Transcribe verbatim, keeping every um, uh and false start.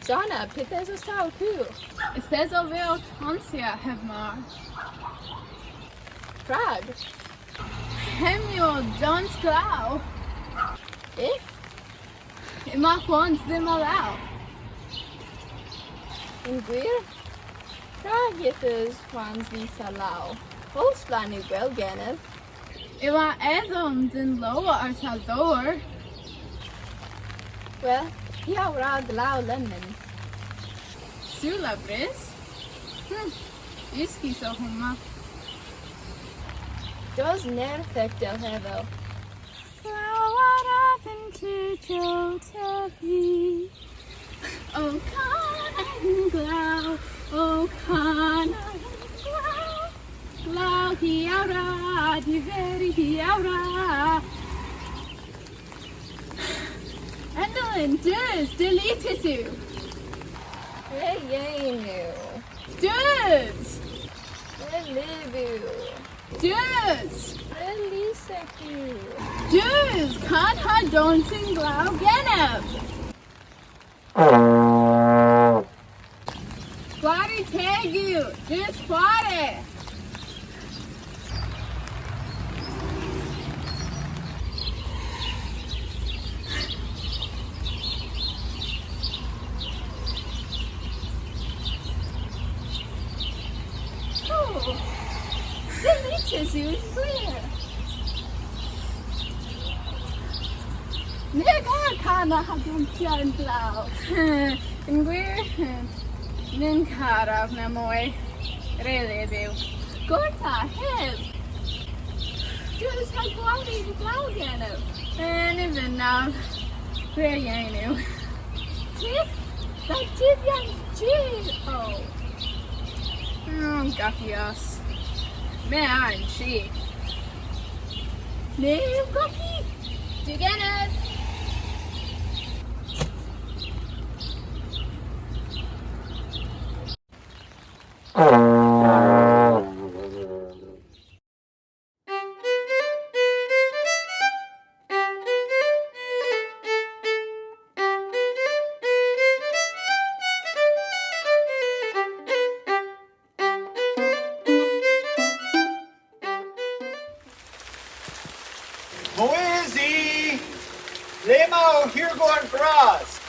Donna, pyth esos ta ow kul? Yth esov vy ow tonsya heb mar. Prag? Hemm yw dons glaw. Yth? Yma hwans dhymm a law. Yn gwir? Prag yth eus hwans dhis a law? Oll splann yw gwell genev. Yma edhom dhe'n lowarth a dhowr. Wel, hi a wra glaw lemmyn. Seulabrys? Hm, uskis o hemma. Dos nerthek dell hevel. Glaw a wra dhymm tu, Joe, tell hi. O kana yn glaw, o kana yn glaw. Glaw hi a wra, diferi hi a wra. Endelyn, deus, delitus yw. Re yeyn yw. Deus! Re lyb yw. Deus! Re lisek yw. Deus! Kan ha dons yn glaw genev! Gwari teg yw, deus hware! O, delitus yw yn hwir. Ny gar kana ha donsya yn glaw. Yn gwir, ny'n karav na moy. Re lyb yw. Gorta, heb. Deus ha gwari yn glaw genev. Eh, ny vynnav. Re yeyn yw. Pyth? Dha tybyans chi! O. Mm, goki os. My a'n chi. Ny yw goki. Duw genev. Moysi! Le yma ow hirgorn bras?